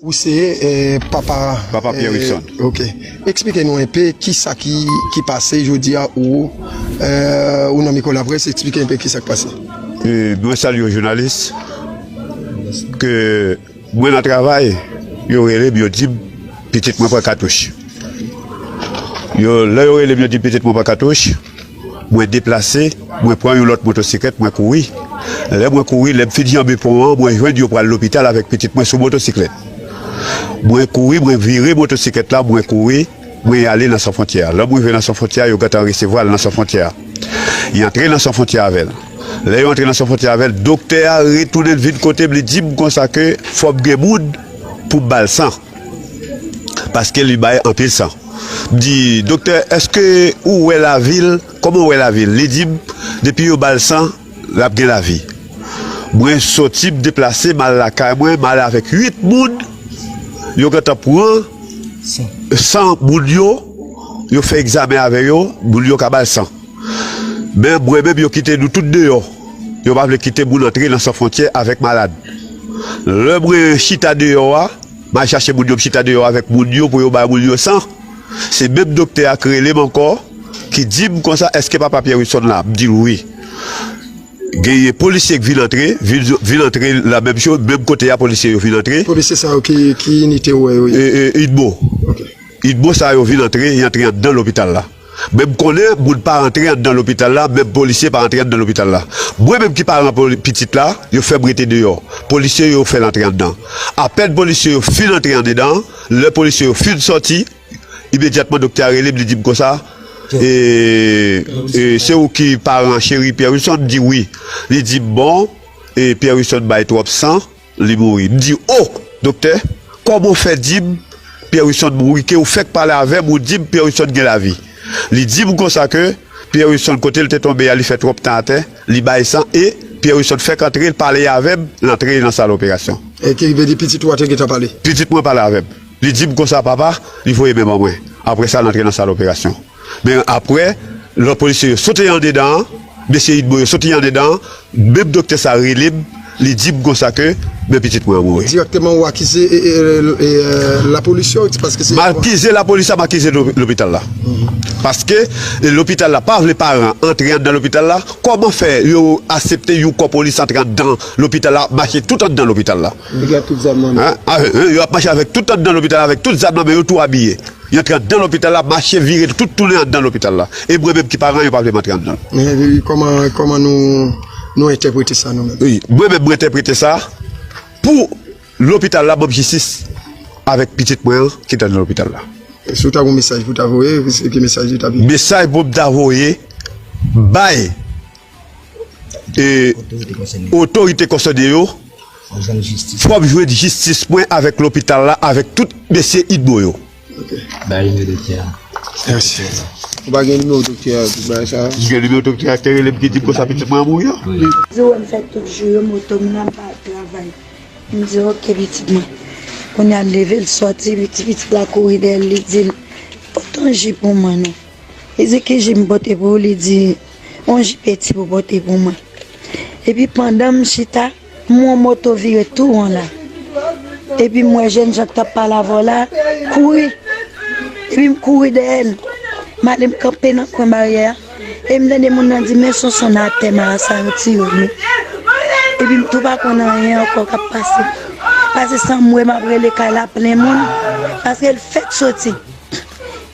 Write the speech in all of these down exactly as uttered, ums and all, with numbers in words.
Ou se eh, papa. Papa Pierre eh, Wilson. Ok. Eksplike nou enpe kisa ki, ki pase jodi a ou, eh, ou nan mikwo laprès, eksplike enpe kisa ki pase. Eh, mwen salye jounalis, ke mwen nan travay, yo rele m, yo di m, pitit mwen pran katouch. Yo, lè yo rele m, yo di m pitit mwen pran katouch, mwen deplase, mwen pran yon lòt motosiklèt, mwen kouri. Lè mwen kouri, lè m fin janbe pon an, mwen jwenn yo pral lopital avèk pitit mwen sou motosiklèt. Mwen kouri, mwen vire motosiklèt la, mwen kouri, mwen ale nan San Fwontyè. Lè mwen rive nan San Fwontyè, yo gentan resevwa l nan San Fwontyè. Y antre nan San Fwontyè avè l. Lè yo antre nan San Fwontyè avè l, doktè a retounen vin kote m, li di m konsa ke fò m gen moun pou m ba l san. Paske li bay anpil san. M di, "Doktè, èske ou wè lavi l? Kòman w wè lavi l?" Li di m, depi yo ba l san, l ap gen lavi. Mwen soti, m deplase, m al lakay mwen, m ale avèk uit moun. Yo gentan pran san moun yo, yo fè egzamen avè yo, moun yo ka ba l san. Men mwen menm, yo kite nou tout deyò. Yo pa vle kite moun antre nan San Fwontyè avèk malad. Lè mwen chita deyò a, m al chache moun yo, m chita deyò avèk moun yo pou yo bay moun yo san. Se menm doktè a k rele m ankò, ki di m konsa, "Èske papa Pierre Wilson la?" M di l, "Wi." Genyen polisye k vin antre, vin, vin antre la menm cho, menm kote a polisye yo vin antre. Polisye sa yo ki, ki inite ou wè yo ye? E, e, idmo. Ok. Idmo sa yo vin antre, y antre anndan lopital la. Men m konnen moun pa rantre anndan lopital la, menm polisye pa rantre anndan lopital la. Mwen menm ki paran poli-, pitit la, yo fè m rete deyò. Polisye yo fè l antre anndan. Apèn polisye yo fin antre andedan, lè polisye yo fin sòti, imedyatman doktè a rele m, li di m konsa, "E, e, se ou ki paran cheri Pierre Wilson?" M di, "Wi." Li di m, "Bon, e, Pierre Wilson bay twòp san, li mouri." M di, "O, doktè, kòman w fè di m Pierre Wilson mouri, ke ou fèk pale avè m, ou di m Pierre Wilson gen lavi?" Li di m konsa ke Pierre Wilson, kote l te tonbe a, li fè twòp tan atè, li bay san, e Pierre Wilson fèk antre, l pale avè m, l antre nan sal operasyon. E ki vle di pitit ou a te gentan pale? Pitit mwen pale avè m. Li di m konsa, "Papa," li voye men ban mwen. Apre sa, l antre nan sal operasyon. Men apre, lòt polisye yo soti andedan an, mesye idmo yo soti andedan an, menm doktè sa rele m, li di m konsa ke, "Men pitit mwen an mouri." Dirèkteman ou akize e, e, e, e, lapolis yo, paske se... M akize lapolis la, m akize lo-, lopital la. Paske, e, lopital la pa vle paran antre anndan lopital la. Kòman fè yo aksepte yon kò polis antre anndan lopital la, mache tout anndan lopital la? Nèg yo ak tout zam nan men. Hein? Ah, hein, yo ap mache avèk tout anndan lopital la, avèk tout zam nan men yo, tou abiye. Yo antre anndan lopital la, mache vire tout tounen anndan lopital la. E mwen menm ki paran, yo pa vle m antre anndan. Men, e, kòman, kòman nou, nou entèprete sa nou menm? Wi, mwen menm mwen entèprete sa pou lopital la ban m jistis avèk pitit mwen an ki t anndan lopital la. E si w ta gen yon mesaj pou w ta voye, se ki mesaj ou ta voye? Mesaj pou m ta voye bay e, otorite konsène yo, fò m jwenn jistis mwen avèk lopital la, avèk tout mesye idmo yo. Ok. Bay nimewo doktè a. Mèsi. Ou pa gen nimewo doktè a, tout bagay sa? M gen nimewo doktè a ki te rele m, ki di m konsa pitit mwen an mouri an. Wi. Di w wè m fè tout jou yo, moto m nan pa travay. M di, "Ok, pitit mwen." Kounye a l leve, l sòti, pitit, pitit la kouri dèyè l, li di l, "Pote yon ji pou mwen non." Li di, "Ki ji m pote pou ou?" Li di, "On ji peti pou pote pou mwen." Epi pandan m chita, m wè yon moto vire tou won la. Epi m wè jènjan k t ap pale avè w la kouri. Epi m kouri dèyè l. M ale m kanpe nan kwen baryè a. E m tande moun nan di, "Men Sonson nan atè, marasa yo tiye w wi." Epi m tou pa konn anyen ankò k ap pase. Pase san m wè m ap rele kay la plen moun. Paske l fèk soti.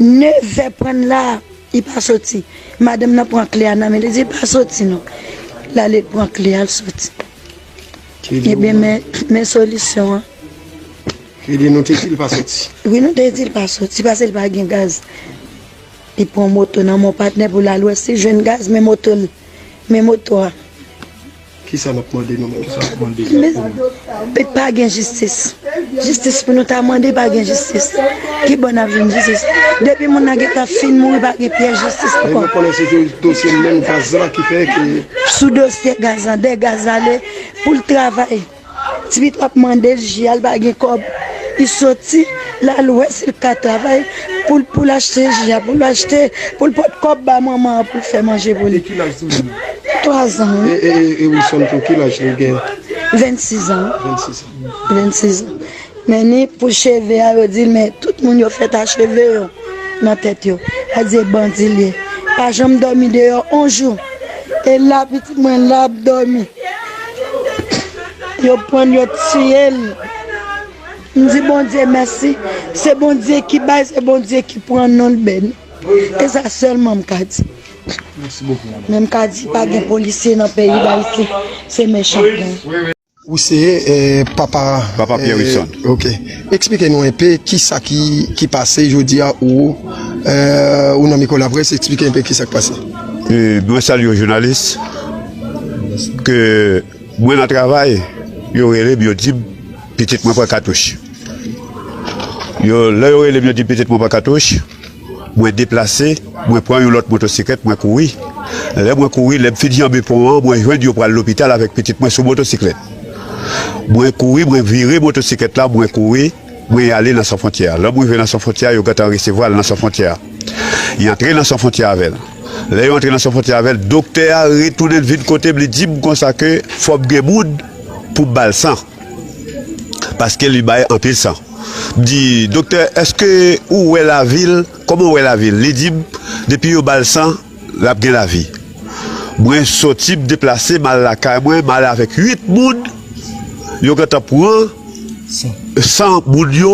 Nevè prann la, li pa soti. Madanm nan pran kle a nan men li, li di, "Pa soti non." L ale, l pran kle a, l soti. Ebyen, men, men solisyon an. Kredi nou te di l pa soti. Wi, nou te di l pa soti, paske l pa gen gaz. Li pran moto nan men yon patnè pou l al wè si l jwenn gaz, men moto l, men moto a. Kisa n ap mande nou menm? Kisa n ap mande? Men, men pa gen jistis. Jistis pou nou ta mande, pa gen jistis. Ki bò n ap jwenn jistis? Depi moun nan gentan fin mouri, pa gen pyès jistis ankò. Men nou konnen se sou dosye menm gaz la ki fè ke... Sou dosye gaz la, dè gaz la, ale pou l travay. Ti pitit w ap mande l ji a, l pa gen kòb. Li soti, l al wè si l ka travay pou l, pou l achte ji a, pou l achte, pou l pot kòb ba manman an pou l fè manje pou li. E ki laj timoun nan? Twazan, wi. E, e, e, e Wilson tou, ki laj li gen? Vennsis an. Vennsis an. Vennsis an. Men ni pou cheve a, yo di l, men tout moun yo fèt a cheve yo nan tèt yo. A di e bandi l ye. Pa janm dòmi deyò on jou. E la, pitit mwen la ap dòmi. Yo pran l, yo tiye l. M di Bondye mèsi. Se Bondye ki bay, se Bondye ki pran, non l beni. E sa sèlman m ka di. Men m ka di pa gen polisye nan peyi Dayiti. Se mechan k gen. Ou se eh, papa. Papa Pierre Wilson. Ok. Eksplike nou enpe kisa ki, ki pase jodi a ou, eh, ou nan mikwo laprès, eksplike enpe kisa ki pase. Eh, mwen salye w jounalis, ke mwen nan travay, yo rele m, yo di m, pitit mwen pran katouch. Yo, lè yo rele m, yo di m pitit mwen pran katouch, mwen deplase, mwen pran yon lòt motosiklèt, mwen kouri. Lè mwen kouri, lè m fin janbe pon an, mwen jwenn yo pral lopital avèk pitit mwen sou motosiklèt. Mwen kouri, mwen vire motosiklèt la, mwen kouri, mwen ale nan San Fwontyè. Lè mwen rive nan San Fwontyè, yo gentan resevwa l nan San Fwontyè. Li antre nan San Fwontyè avè l. Lè yo antre nan San Fwontyè avè l, doktè a retounen vin kote m, li di m konsa ke fò m gen moun pou m ba l san. Paske li bay anpil san. M di, doktè, èske ou wè lavi l? Kòman w wè lavi l? Li di m, depi yo ba l san, l ap gen lavi. Mwen soti, m deplase, m al lakay mwen, m ale avèk uit moun. Yo gentan pran san moun yo,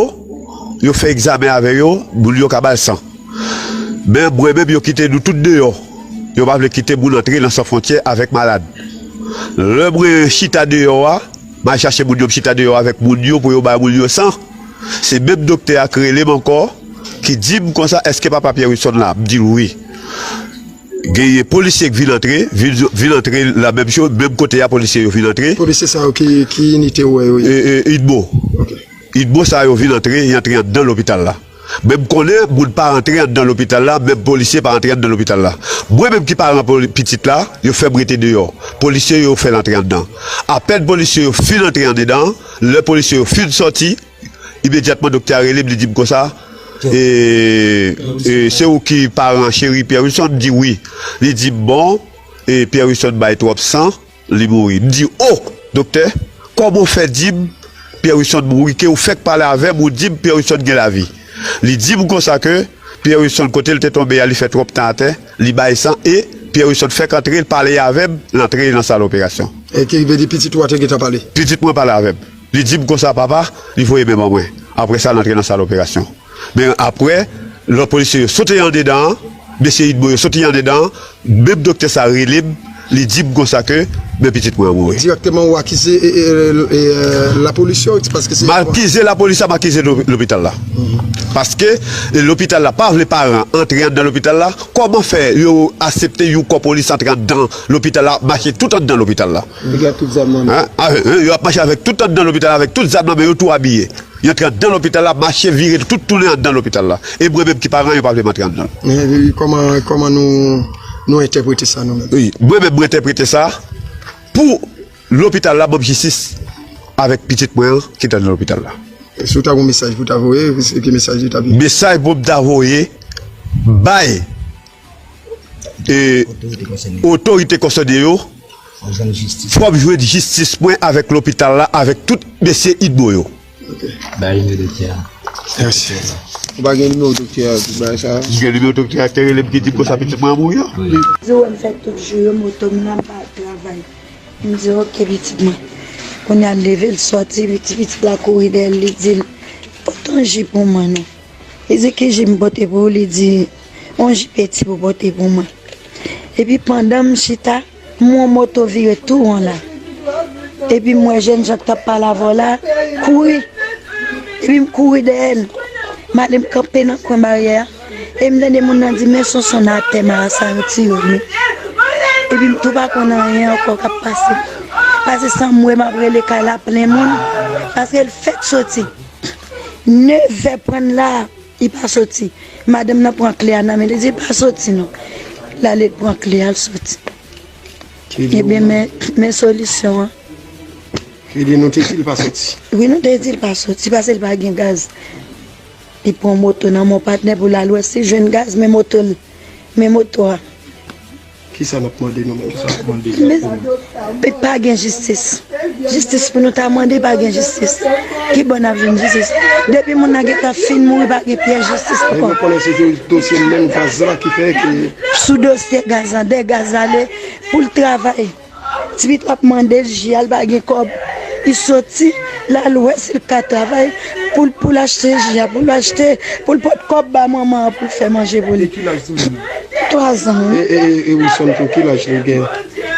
yo fè egzamen avè yo, moun yo ka ba l san. Men mwen menm, yo kite nou tout deyò. Yo pa vle kite moun antre nan San Fwontyè avèk malad. Lè mwen chita deyò a, m al chache moun yo, m chita deyò avèk moun yo pou yo bay moun yo san. Se menm doktè a k rele m ankò, ki di m konsa, èske papa Pierre Wilson la? M di l wi. Genyen polisye k vin antre, vin, vin antre la menm cho, menm kote a polisye yo vin antre. Polisye sa yo ki, ki inite ou wè yo ye? E, e, Idmo. Ok. Idmo sa yo vin antre, y antre anndan lopital la. Men m konnen moun pa rantre anndan lopital la, menm polisye pa rantre anndan lopital la. Mwen menm ki paran poli- pitit la, yo fè m rete deyò. Polisye yo fè l antre anndan. Apèn polisye yo fin antre andedan, lè polisye yo fin sòti, imedyatman doktè a rele m, li di m konsa, e, e, se ou ki paran cheri Pierre Wilson? M di wi. Li di m bon, e, Pierre Wilson bay twòp san, li mouri. M di, o, doktè, kòman w fè di m Pierre Wilson mouri, ke w fèk pale avè m, ou di m Pierre Wilson gen lavi? Li di m konsa ke Pierre Wilson, kote l te tonbe a, li fè twòp tan atè, li bay san, e Pierre Wilson fèk antre, l pale avè m, l antre nan sal operasyon. E ki vle di pitit ou a te gentan pale? Pitit mwen pale avè m. Li di m konsa, papa, li voye men ban mwen. Apre sa, l antre nan sal operasyon. Men apre, lòt polisye yo soti andedan an, mesye Idmo yo soti andedan an, menm doktè sa rele m, li di m konsa ke, men pitit mwen an mouri. Dirèkteman ou akize e, e, e, e, lapolis yo, paske se. M akize lapolis la, m akize lo- lopital la. Paske e, lopital la pa vle paran antre anndan lopital la, kòman fè yo aksepte yon kò polis antre anndan lopital la, mache tout anndan lopital la? Yo gen tout zam nan men. Hein? Ah, hein, yo ap mache avèk tout anndan lopital la, avèk tout zam nan men yo, tou abiye. Yo antre anndan lopital la, mache vire tout tounen anndan lopital la. E mwen menm ki paran, yo pa vle m antre anndan. Men, e, kòman, kòman nou, nou entèprete sa nou menm? Wi, mwen menm mwen entèprete sa pou lopital la ban m jistis avèk pitit mwen an ki t anndan lopital la. E si w ta gen yon mesaj pou w ta voye, se ki mesaj ou ta vle? Mesaj pou m ta voye bay e, otorite konsène yo, fò m jwenn jistis mwen avèk lopital la, avèk tout mesye Idmo yo. Bay nimewo doktè a. Mèsi. Ou pa gen nimewo doktè a, tout bagay sa? M gen nimewo doktè a ki te rele m, ki di m konsa pitit mwen an mouri an. Di w wè m fè tout jou yo, moto m nan pa travay. M di, oke, pitit mwen. Kounye a, l leve, l sòti, pitit, pitit la kouri dèyè l, li di l, pote yon ji pou mwen non. Li di, ki ji m pote pou ou? Li di, yon ji peti pou pote pou mwen. Epi pandan m chita, m wè yon moto vire tou won la. Epi m wè jènjan k t ap pale avè w la, kouri. Epi m kouri dèyè l. M ale m kanpe nan kwen baryè a. E m tande moun nan di, men Sonson nan atè, marasa yo tiye w wi. Epi m tou pa konn anyen ankò k ap pase. Pase san m wè m ap rele kay la plen moun. Paske l fèk soti. Nevè prann la. Li pa soti. Madanm nan pran kle a nan men li, li di, li pa soti non. L ale, l pran kle a, l soti. Ebyen, men, men solisyon an. Ki di nou te di l pa soti? Wi, nou te di l pa soti, paske l pa gen gaz. Li pran moto nan men yon patnè pou l al wè si l jwenn gaz, men moto l, men moto a. Kisa n ap mande nou menm? Kisa n ap mande? Mezanmi, pa gen jistis. Jistis pou nou ta mande, pa gen jistis. Ki bò n ap jwenn jistis? Depi moun nan gentan fin mouri, pa gen pyès jistis ankò. Mwen konnen se sou dosye menm gaz la ki fè ke. Sou dosye gaz la, de gaz la ale pou l travay. Ti pitit ap mande l, ji a l pa gen kòb. Li soti, l al wè si l ka travay pou l pou l achte ji a, pou l achte, pou l pot kòb ba manman an pou l fè manje pou li. Ki laj timoun nan? Twazan, wi. E, e, e Wilson tou, ki laj li gen?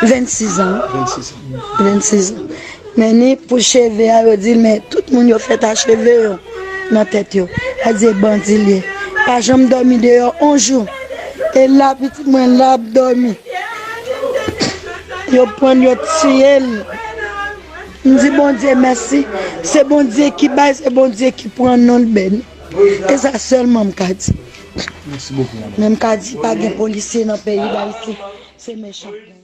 Vennsis an. Vennsis an. Vennsis an. Men ni pou cheve a, yo di l, men tout moun yo fèt a cheve yo nan tèt yo. A di e bandi l ye. Pa janm dòmi deyò on jou. E la pitit mwen la ap dòmi. Yo pran l, yo tiye l. M di Bondye mèsi. Se Bondye ki bay, se Bondye ki pran, non l beni. E sa sèlman m ka di. Mèsi bokou, madanm. Men m ka di pa gen polisye nan peyi Dayiti. Se mechan.